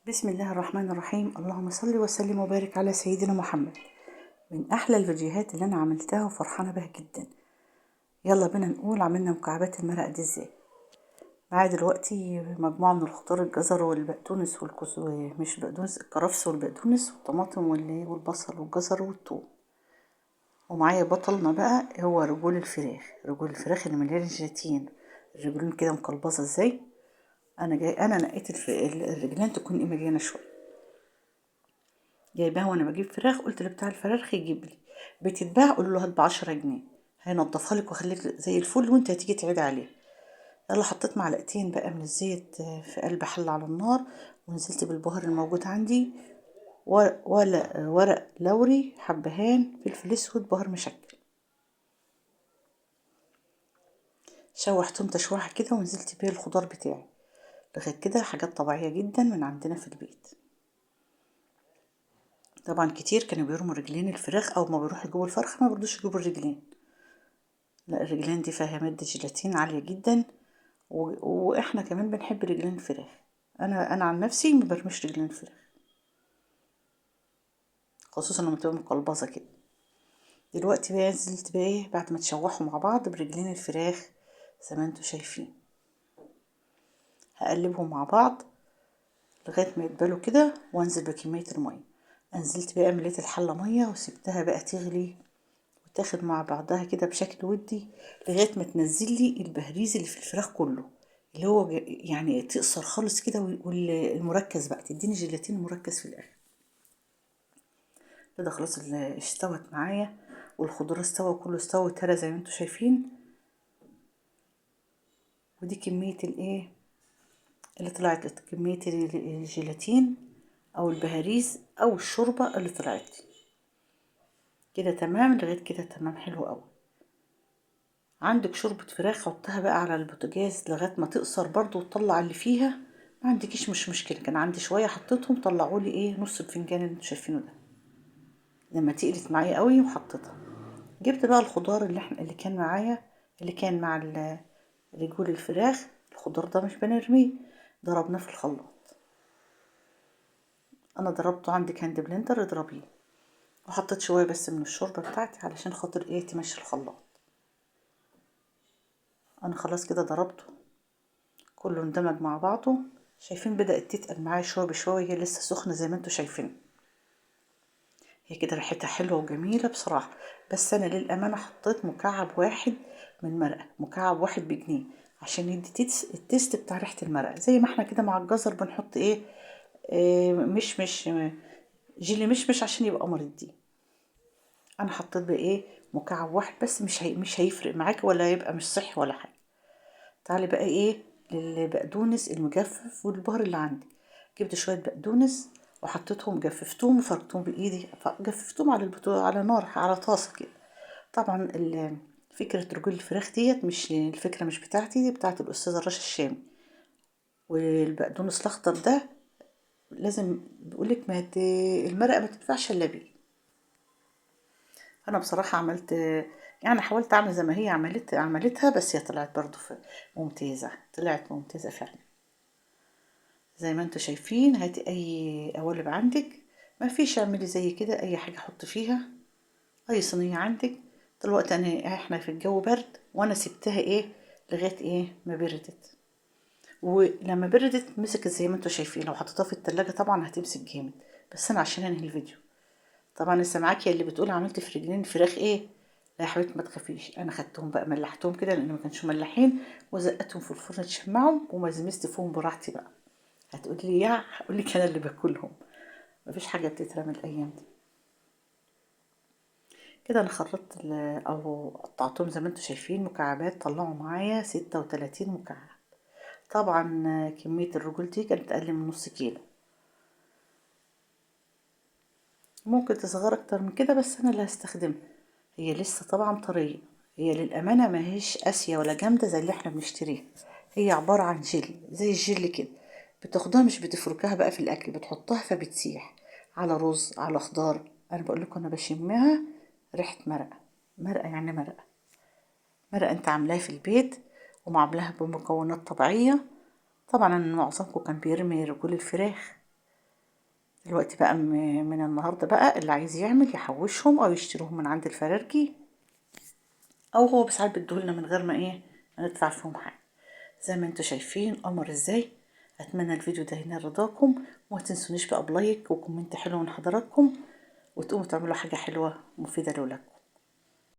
بسم الله الرحمن الرحيم. اللهم صل وسلم وبارك على سيدنا محمد. من احلى الفيديوهات اللي انا عملتها وفرحانه بها جدا. يلا بينا نقول عملنا مكعبات المرق دي ازاي. معايا دلوقتي مجموعة من الخضار، الجزر والبقدونس مش بقدونس، الكرفس والبقدونس والطماطم والبصل والجزر والثوم. ومعايا بطلنا بقى هو رجول الفراخ، رجول الفراخ اللي مليانة جيلاتين، الرجلين كده مقلبظه ازاي. انا نقيت الرجلين تكون ايه مليانة شوية، جايباها وانا بجيب فراخ، قلت لبتاع الفراخ يجيب لي، بتتباع قول له هات ب10 جنيه، هينضفها لك ويخليك زي الفل وانت هتيجي تعيد عليه. يلا حطيت معلقتين بقى من الزيت في قلب حله على النار، ونزلت بالبهار الموجود عندي، ولا ورق لوري، حبهان، فلفل اسود، بهار مشكل. شوحتهم تشويحه كده ونزلت بيه الخضار بتاعي لغاية كده، حاجات طبيعية جدا من عندنا في البيت. طبعا كتير كانوا بيرموا رجلين الفراخ، او ما بيروحوا يجيبوا الفرخ ما بيرضوش يجيبوا الرجلين. لا، الرجلين دي فيها مادة جيلاتين عالية جدا، واحنا كمان بنحب رجلين الفراخ. انا عن نفسي ما برميش رجلين الفراخ، خصوصا لما تبقى مقلبظه كده. دلوقتي بقى نزلت بقى ايه بعد ما تشوحوا مع بعض برجلين الفراخ زي ما انتوا شايفين، هقلبهم مع بعض لغاية ما يتبلوا كده، وانزل بكمية المية. نزلت بقى مليت الحلة مية وسبتها بقى تغلي وتاخد مع بعضها كده بشكل ودي لغاية ما تنزل لي البهريز اللي في الفراخ كله، اللي هو يعني تقصر خالص كده، والمركز بقى تديني جيلاتين مركز في الاخر كده. خلاص استوت معايا، والخضار استوى وكله استوى واتهرى زي ما انتوا شايفين. ودي كمية الايه اللي طلعت، كمية الجيلاتين او البهاريز او الشوربة اللي طلعت كده. تمام لغاية كده، تمام حلو قوي. عندك شوربة فراخ حطها بقى على البوتاجاز لغاية ما تقصر برضو وتطلع اللي فيها، ما عندكيش مش مشكلة. كان عندي شوية حطيتهم طلعوا لي ايه نص الفنجان اللي انتوا شايفينه ده لما تقلت معايا قوي وحطيتها. جبت بقى الخضار اللي كان معايا، اللي كان مع رجول الفراخ. الخضار ده مش بنرميه، ضربناه في الخلاط. انا ضربته، عندك hand blender اضربيه. وحطيت شوية بس من الشوربة بتاعتي علشان خاطر ايه تمشي الخلاط. انا خلاص كده ضربته كله اندمج مع بعضه. شايفين بدأت تتقل معايا شوية بشوية، هي لسه سخنة زي ما انتوا شايفين. هي كده ريحتها حلوة وجميلة بصراحة. بس انا للامانة حطيت مكعب واحد من مرقه، مكعب واحد بجنيه، عشان يدي ال taste بتاع ريحه المرقه. زي ما احنا كده مع الجزر بنحط ايه، مش جيلي مشمش عشان يبقى مرضي. انا حطيت بايه مكعب واحد بس، مش هيفرق معاك ولا يبقى مش صحي ولا حاجة. تعالي بقى ايه للبقدونس المجفف والبهار اللي عندي. جبت شوية بقدونس وحطيتهم، جففتهم وفركتهم بايدي، جففتهم على على نار، على طاسه كده. طبعا فكرة رجول الفراخ ديت مش الفكرة مش بتاعتي، دي بتاعت الاستاذة رشا الشامي. والبقدونس الاخضر ده لازم بيقولك ما المرقه ما تنفعش الا بيه. انا بصراحة عملت، يعني حاولت اعمل زي ما هي عملتها، بس هي طلعت برضو ممتازة، طلعت ممتازة فعلا زي ما انتوا شايفين. هاتي اي قوالب عندك، ما فيش اعملي زي كده اي حاجة حط فيها اي صينية عندك. دلوقتي احنا في الجو برد، وانا سبتها ايه لغاية ايه ما بردت. ولما بردت مسكت زي ما انتوا شايفين. لو حطيتها في التلاجة طبعا هتمسك جامد، بس انا عشان انهي الفيديو. طبعا لسه معاكي اللي بتقول عملت في رجلين الفراخ ايه. لا يا حبيبتي ما تخافيش، انا خدتهم بقى ملحتهم كده لان ما كانش ملحين، وزقتهم في الفرن اتشمعوا ومزمزت فيهم براحتي بقى. هتقولي لي يا، هقول لك انا اللي باكلهم، مفيش حاجة بتترمي الايام دي كده. انا خرطت او قطعتهم زي ما انتوا شايفين مكعبات، طلعوا معايا 36 مكعب. طبعا كمية الرجول دي كانت اقل من نص كيلو، ممكن تصغر اكتر من كده، بس انا اللي هستخدمها. هي لسه طبعا طرية، هي للامانة ما هيش قاسية ولا جامدة زي اللي احنا بنشتريها. هي عبارة عن جل، زي الجل كده، بتاخدها مش بتفركها بقى في الاكل، بتحطها فبتسيح على رز على خضار. انا بقول لكم انا بشمها ريحه مرقه، مرقه يعني مرقه، مرقه انت عاملاها في البيت ومعاملاها بمكونات طبيعية. طبعا معظمكم كان بيرمي رجول الفراخ، دلوقتي بقى من النهارده بقى اللي عايز يعمل يحوشهم او يشتريهم من عند الفرارجي، او هو ساعات بيديهولنا من غير ما ايه ما ندفع فيهم حاجة. زي ما انتوا شايفين قمر ازاي. اتمنى الفيديو ده ينال رضاكم، وما تنسونيش بقى ب like و comment حلو من حضراتكم، وتقوموا تعملوا حاجة حلوة مفيدة لولادكم.